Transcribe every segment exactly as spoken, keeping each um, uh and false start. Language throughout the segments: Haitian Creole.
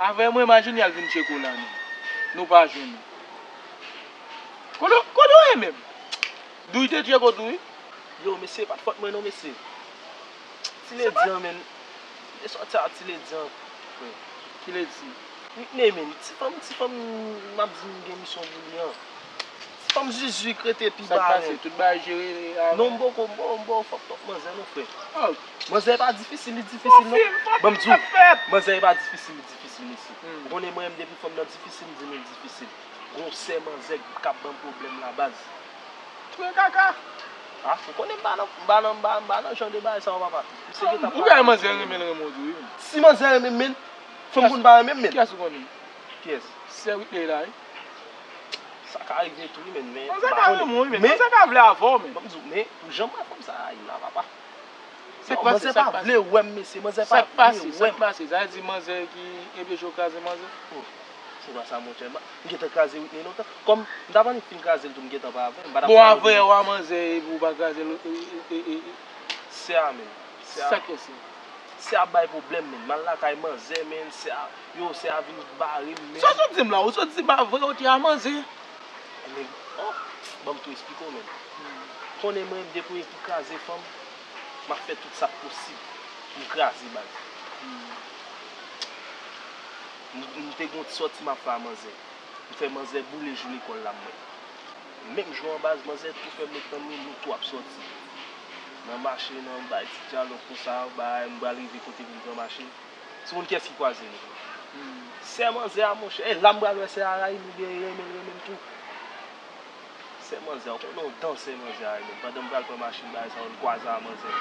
Avè mwen, imajine y al vin tcheke w la menm. Nou pa jwenn ou. Kote, kote w ye menm? Douy te tcheke w tou, wi. Yo, mesye, pa t fòt mwen non, mesye. Ti Ledi an, menm. Li te sòti a Ti Ledi an, frè. Ki Ledi? Whitney, menm. Ti fanm, ti fanm, m ap di m gen misyon pou li an. Ti fanm zuzu k rete pi ba, menm. Sa k pase? Tout bagay jere avan? Non, m poko, m poko, m poko fòk twòp manzè non, frè. Oh. Manzè pa difisil, li difisil non. Ban m di w, manzè pa difisil, li difisil, mesye. Hmm. Ou konnen mwen menm depi fanm nan difisil, m di nou l difisil. Gwosè manzè k ap ban m pwoblèm la, baz. Tren kaka. Ah, ou konnen m pa nan, m pa nan, m pa, m pa nan jan de bagay sa yo, papa. Misye gentan. Ou wè manzè renmen l, renmen w tou, wi. Si manzè renmen m, men, fanm pou n pa renmen m, men. Kiyès ou konnen? Kiyès? Sè Whitney la, wi. Sa ka rive tou, wi, men, men, manzè ka renmen w, wi, men, manzè ka vle avè w, men. Ban m di w, men, pou jan m wè fanm sa a ye la, papa. Sa k pase? Manzè pa vle wè m, mesye. Manzè pa vle wè m. Sa k pase? Sa vle di manzè ki enpeche w kraze manzè? Oh, se pa sa, monchè. M gentan kraze Whitney lontan. Kòm m t ap annik fin kraze l tou, m gentan pa avè l. M pa t ap. Bon, avè w a manzè epi w pa kraze l, e, e, e, e, e. Sè a menm. Sè a. Sa k pase? Sè a bay pwoblèm, menm. M al lakay manzè, menm. Sè a, yo, sè a vin bare m, menm. Sa w sot di m la? Ou sot di m avè w te a manzè? Nèg, oh, ban m tou esplike w, menm. Hmm. Konnen mwen, depi w epi kraze fanm, m ap fè tout sa k posib pou m kraze baz. Hmm. M, m te gon ti sòti m ap fè a manzè. M fè manzè boule jou lekòl la, mwen. Menm jou an baz, manzè tou fè m ret tann li, nou tou ap sòti. Nan mache, nan bay ti dyalòg konsa, bay, m pral rive kote pou m pran machin. Sou moun kiyès ki kwaze nou? Hmm. Sè manzè a, monchè. E la m pral wè sè a rayi m oubyen renmen l, renmen l tou. Sè manzè a, ou konnen yon dansè manzè a ye menm. Pandan m pral pran machin bagay sa yo, l kwaze a manzè.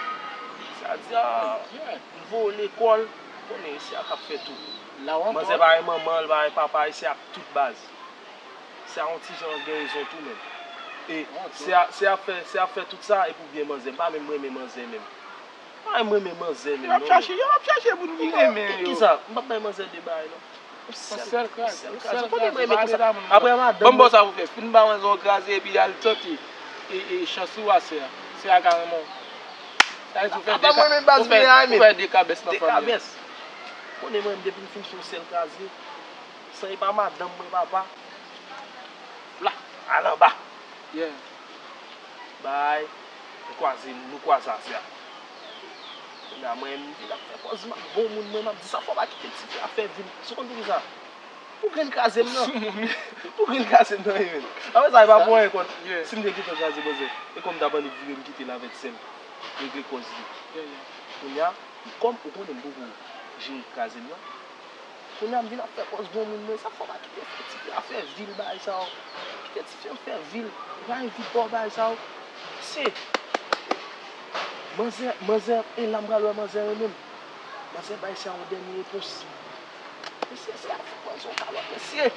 Sa di a, m voye w lekòl, konnen e sè a k ap fè tout. Manzè pa gen manman, l pa gen papa, e sè a k tout baz. Sè a yon ti jan gen rezon tou menm. E sè a, sè a fè, sè a fè tout sa, e pou byen manzè. M pa menm renmen manzè menm. Ay, mwen renmen manzè menm non. Yo ap chache, yo ap chache moun ki renmen yo. Kisa? M p ap bay manzè de bagay non. Yon sèl, yon sèl kraze. Yon sèl kraze. Ou konnen mwen renmen konsa. Apre madanm. Ban m ba w sa pou fè. Fin ba manzè yon kraze epi al tante e, e chans ou a sè a. Sè a ka renmen w. Sa vle di ou fè de kabès nan fanmi an. De kabès. Konnen mwen menm depi m fin fè yon sèl kraze, san e pa madanm mwen, papa. La, al anba. Yeah. Bay, nou kwaze, nou kwaze aswè a. Kounye a, mwen, m vin ap fè kòz, m ap bon moun, mwen, m ap di sa, fò w pa kite tifi a fè vil. Sou konn poukisa? Pou grenn kraze m nan. Pou grenn kraze m nan, wi, men. Apre sa, e pa pou anyen, konn. Si m te gentan kraze manzè, e konn m t ap annik vire m kite l avèk sè m. Regle kòz li. Kounye a, kòm ou konnen m poko jere kraze m nan, kounye a m vin ap fè kòz granmoun mwen, sa fò pa kite fè tifi a fè vil bagay sa yo. Kite tifi an fè vil, li pa envite pa w bagay sa yo. Se manzè, manzè, e la m pral wè manzè renmen m. Manzè bay se a yon dènye repons. Mesye, se a fè kòz yon kalòt, mesye.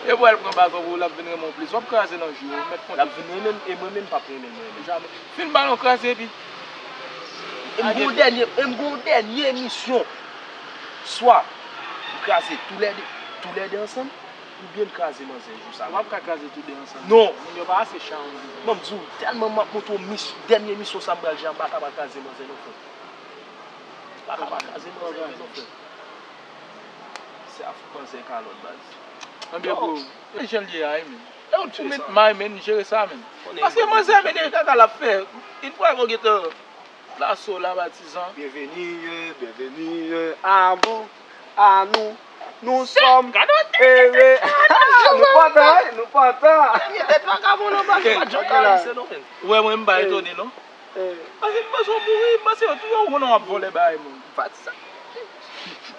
E pou al pran baton pou l ap vin renmen w plis. W ap kraze nan jou yo, mèt konte. L ap vin renmen m, e mwen menm m p ap renmen l mwen menm. Jamè. Fin ba l yon kraze epi. E m gon dènye, e m gon dènye misyon. Swa m kraze toulède, toulède ansanm, oubyen m kraze manzè jou sa. W ap ka kraze toude ansanm. Non. Moun yo pa ase chan. Ban m di w, tèlman m ap montre w mis-, dènye misyon sa m pral jere, m pa ka pa kraze manzè non, frè. M pa ka pa kraze manzè non, frè. Se a fout manzè kalòt, baz. Ebyen, bro, e jan l ye a, wi, men. E ou tou met may, men, jere sa, men. Paske manzè, men, e kaka l ap fè. Yon fwa, yo gentan plase w la, patizan. Bienvenue, bienvenue à vous, à nous. Nous sommes heureux. Nou kontan, wi, nou kontan. Dènye tèt vakabon nan pale, pa t janm ka ranse non, men. Ou wè mwen, m pa etone, non. Paske m panse w mouri, m panse yo touye w, konnen w ap vòlè bagay moun. Patizan.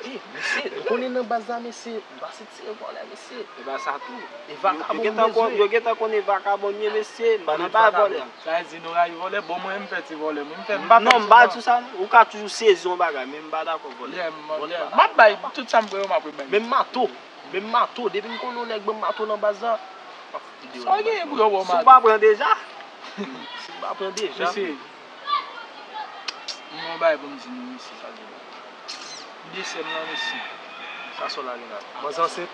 Mesye, nou konnen nan baz la, mesye, nou pa sot tire vòlè, mesye. E ba sa tou. E vakabon nou bezwen. Yo gentan konnen vakabon n ye, mesye, nou pa nan bay vòlè. Sa vle di nou rayi vòlè, bon, mwen, m fè ti vòlè, mwen, m fè, m pa fè ti vòlè. Non, m pa di sa, ou ka toujou sezi yon bagay, men m pa dakò vòlè. Yeah, m, yeah, m ap bay tout sa m kwè yo, m ap bay. Menm mato, menm mato, depi m konnen yon nèg ban m mato nan baz la, m ap fout videyo nan baz la. Sa w genyen pou yo ba w mato? Si w pa pran deja, si w pa pran deja. Mesye, m gen yon bagay pou m di nou, mesye. M de sè m nan, mesye. Sa sou la gen la. Manzè ansent.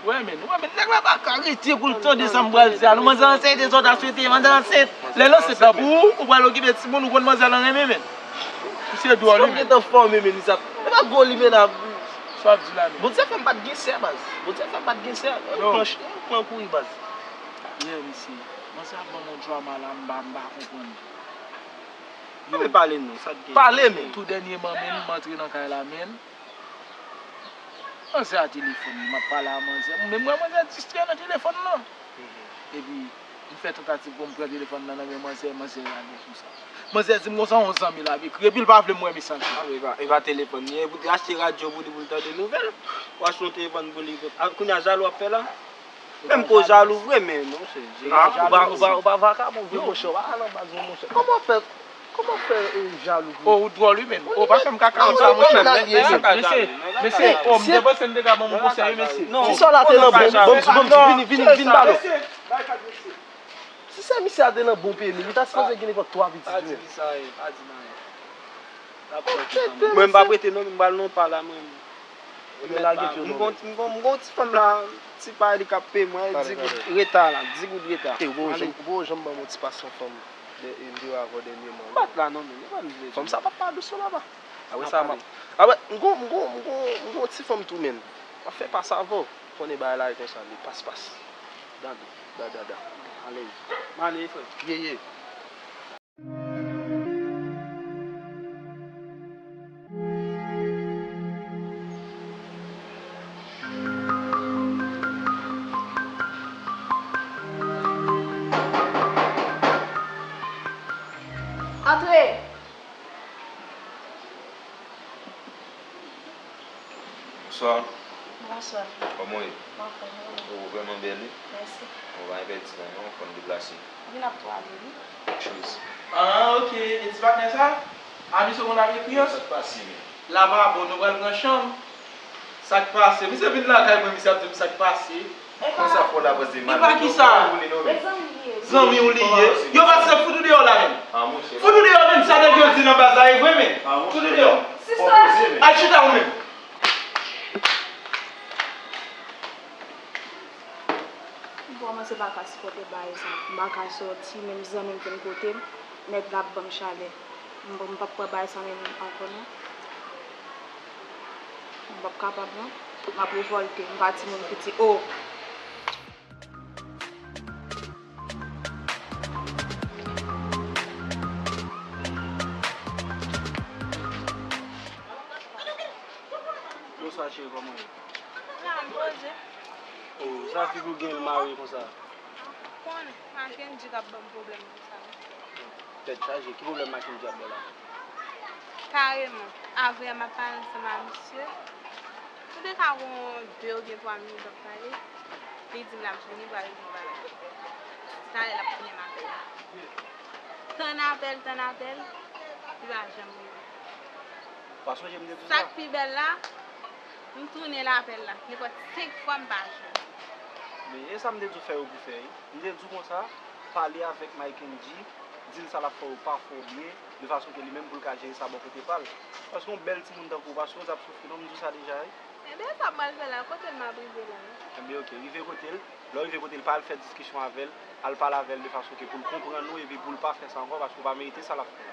Wè, men, wè, men, nèg la pa ka rete pou l tande sa m pral di a. Non, manzè ansent, se sa w ta swete, manzè ansent. Lè l ansent la pou ou, ou pral okipe timoun, ou konn manzè lan renmen, men. Misye dwòl, wi, men. Sa w gentan fòme, men, Lisa. E pa gwo li, men, la. Sa w ap di la, men. Bondye fè m pa t gen sè, baz. Bondye fè m pa t gen sè. Yo. Pran ch-, pran kouri, baz. Yeah, mesye. Manzè ap ban m yon drama la, m pa, m pa konprann. Yo, men pale non, sa t gen? Pale, men. Tou dènyèman, men, m antre nan kay la, men. Manzè a telefòn li, m ap pale a manzè. Men m wè manzè distrè nan telefòn nan. Epi, m fè tantativ pou m pran telefòn nan nan men manzè, manzè lage konsa. Manzè di m konsa, yon zanmi l ap ekri, epi l pa vle m wè mesaj la. E pa, e pa telefòn li ye, pou te achte radyo pou li, pou l tande nouvèl. Ou achte yon telefòn pou li. A, kounye a, jalou w ap fè la? Menm ke w jalou vre, men, monchè. Ah, ou pa, ou pa, ou pa vakabon vre, monchè. Ou pa al nan baz mwen, monchè. Kòman w fè, kòman w fè, eh, jalou vre? Oh, ou dwòl, wi, menm. Oh, pa fè m kaka konsa, monchè. Mesye, mesye, oh, m te panse m te ka ban m yon konsèy, wi, mesye. Ti sè w la te nan bon, bon, bon, vini, vini, vini, balo. Ti sè misye a te nan bon peyi, li ta sipoze gen nenpòt twa pitit, wi. Pa di sa, eh, pa di nan, eh. Mwen, m pa prete non, m pral nan pa la, mwen. Ebyen, lage pye w non. M gon, m gon, m gon ti fanm la, ti pa li k ap peye mwen, di goud reta la, di goud reta. Ou poko janm, ou poko janm ban m yon ti pas yon fanm de, e, m te wè avè w dènyèman. Bat la non, men, e pa m vle. Fanm sa pa pa dous non, papa. Apre sa, m ap, apre, m gon, m gon, m gon, m gon ti fanm tou, men. M ap fè pas avè w. Konnen bagay la e konsa, li pas, pas. Dada, dada, dada. Alèz. M ale, frè. Ye, ye. Antre! Bonswa. Bonswa. Kòman w ye? M anfòm, e ou? Ou vrèman bèl, wi. Mèsi. Ou pa gen pèdi tan non, fò n deplase. Vin ap twale, wi. Chouz. Ah, ok. E ti patnè sa? A, misye konn ap ekri an? Sa k pase, men? La pa bon, nou pral pran chanm. Sa k pase? Misye vin lakay mwen, misye ap di m sa k pase. Konsa fò w la panse mal. Li pa ki sa. Zanmi w li ye. Zanmi w li ye. Yo pa se fout ou deyò la menm. Ah, monchè. Fout ou deyò menm, sa nèg yo di nan baz la e vre menm. Ah, monchè. Fout ou deyò. Sista. Al chita ou menm. M kòmanse pa ka sipòte bagay sa. M pa ka sòti, menm zanmi m vin kote m, nèg la ap ban m chalè. M, m p ap pran bagay sa menm ankò non. M p ap kapab non. M ap revòlte. M pa timoun piti. Oh! Bonswa cheri, kòman w ye? La, m poze. Oh, sa figi w gen l mare konsa? Konnen, Mackendy k ap ban m pwoblèm konsa. Tèt chaje, ki pwoblèm Mackendy ap ba w la? Kareman, avè m ap pale ansanm a misye. Nou te ka gon de oubyen twa minit ap pale. Li di m l ap vini, pral regle yon bagay. Talè l ap tounen m apèl la. Tann apèl, tann apèl, li pa janm rive. Ou pa sonje m te di w sa? Sa k pi bèl la, m tounen lapèl la. Nenpòt senk fwa m pa jwenn. Men e sa m te di w fè yo pou fè, wi. M te di w konsa, pale avèk Mackendy, di l sa l ap fè yo pa fè w byen, de fason ke li menm pou l ka jere sa bò kote pa l. Paske yon bèl timoun tankou w, pa sipoze ap soufri non, m di w sa deja, wi. Ebyen, sa m pral fè la, kote l m ap rive la, wi. Ebyen, ok, rive kote l, lè w rive kote l, pa al fè diskisyon avè l, al pale avè l de fason ke pou l konprann ou epi pou l pa fè sa ankò, paske w pa merite sa l ap fè la.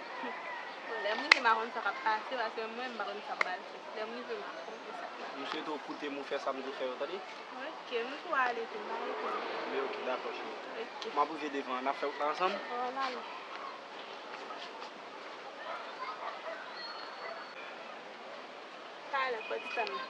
Bon, lè m rive, m pa konn sa k ap pase, paske mwen, m pa konn sa m pral fè. Lè m rive, m ap konprann sa k pase. M swete w koute m, ou fè sa m di w fè yo, tande? Ok, m tou ale tou, m pa rete. Men ok, dakò, cheri. Ok. M ap rive devan an, n ap fè wout la ansanm? Wi, n ale. Talè, fò ti tann mwen.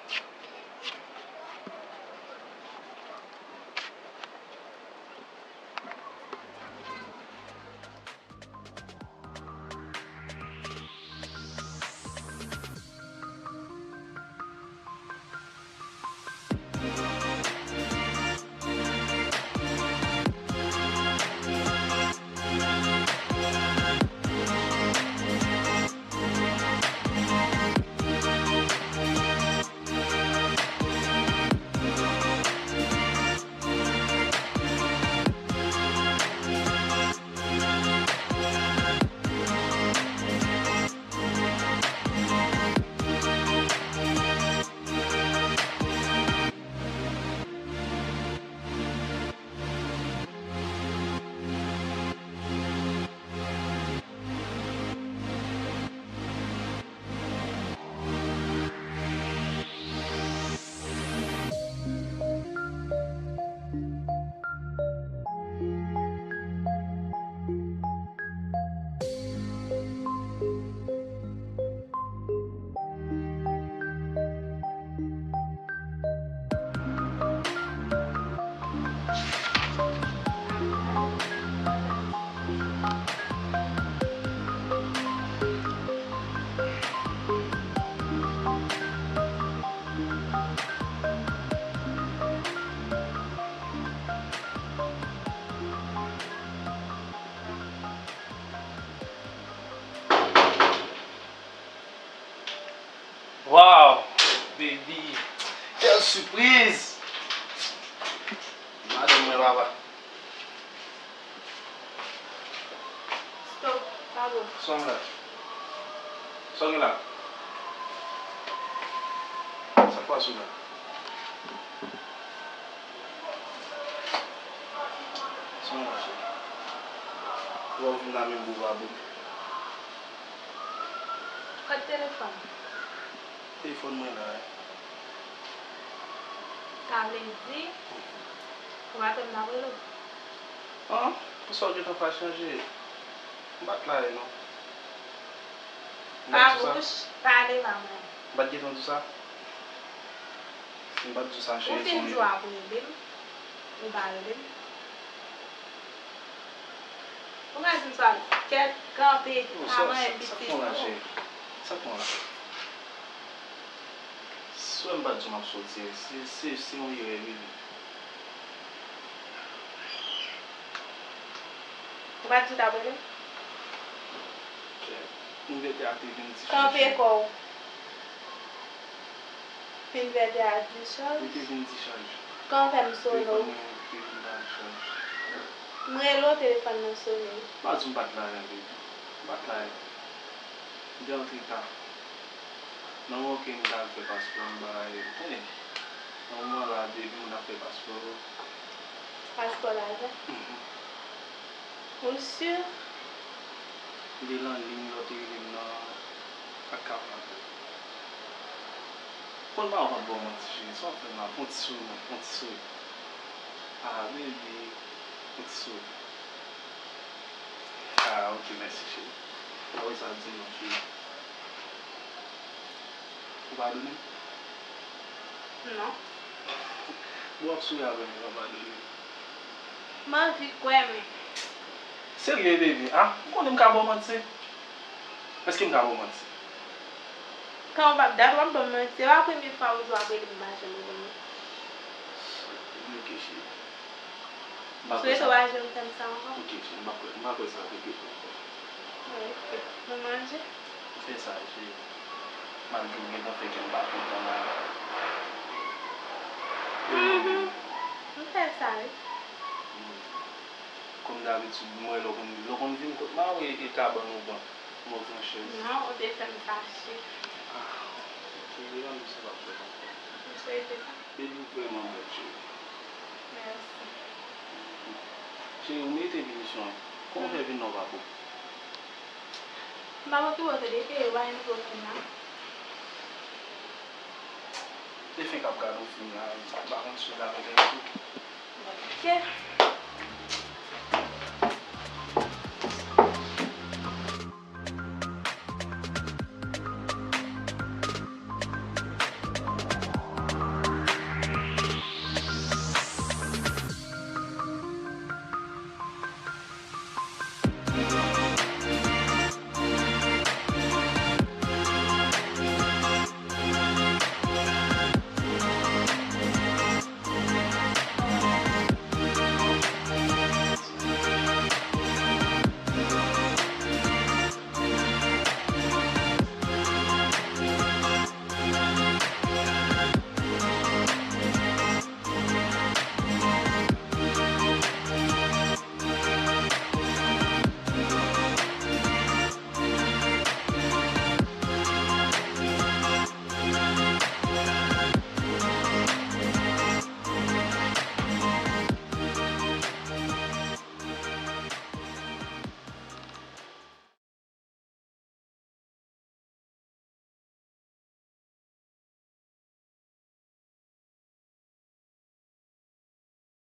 Sipriz! Madanm mwen, papa. Stop, pa bon. Sa w la? Sa w gen la? Sa k pase w la? Sa w la, cheri? Wè w vin la menm bouba bout. Kot telefòn? Telefòn mwen la wi. Sa vle di ou pa tann m ap rele w? An, pou sa w gentan pa chanje. M pa t la ye non. M pa t di w sa. Pale ba mwen. M pa t gentan di w sa. Si m pa t di w sa, cheri, se yon erè. Ou fin di w ap rele m, ou pa rele m. Ou ka di m sa, kèt, kanpe, pa manyen pitit. Sa k pran la, cheri? Sa k pran la? Si w wè m pa t di w m ap soti, se, se, se yon erè, baby. Ou pa t di w t ap rele m? Envètè a te vin dichaj. Kanpe kò w. Envètè a dichaj. Li te vin dichaj. Kòman w fè m sone w? Telefòn mwen te vin pa dichaj. M rele w, telefòn nan sone. M pa di w m pa t la, baby. M pa t la. M te antre ta. Nan moman ke m t al fè paspò, m bay, tande. Nan moman la, depi moun ap fè paspò. Paspò lajan? Mhm. Ou si? M te lan liy, lè w te rele m nan ak kapab. Konn pa w pa t ba w manti, cheri. Sa w ap fè m la? Fè yon ti souri, non, fè yon ti souri. Ah, baby, fè yon ti souri. Ah, ok, mèsi, cheri. Pa wè sa di non, cheri. Ou padone m? Non. Bon, w ap souri avè m, ou pa padone m. M anvi kwè, men. Serye, baby? Ah, ou konnen m ka ba w manti? Èske m ka ba w manti? Kan w p ap, dat w ap ban m manti. Se pa premye fwa ou di w ap rele m, m pa janm reponn ou. Ok, cheri. M pa kwè sa. Sou rezo pa janm fè m sa ankò. Ok, cheri, m pa kwè, m pa kwè sa ap repete ankò. Respè. Nou manje? Ou fè sa, cheri. Malgre w gentan fè kè m pa kontan la. Mhm. M fè sa, wi. Kòm dabitid, m wè lè w konn, lè w konn vin kot mwen, e kabann ou pran. Mwen pran chèz. Non, ou te fè m fache. Ah, ok, devan nou sa p ap fèt ankò. M swete sa. Baby, ou vrèman bèl, cheri. Mèsi. Cheri, ou merite pinisyon an. Kòman w fè vin nan w pa bo? M pa okipe w, se depi ou pa gen nouvo fim la. Se fen k ap gade yon fim la, m pa konn si w dakò avè m tou. Ok.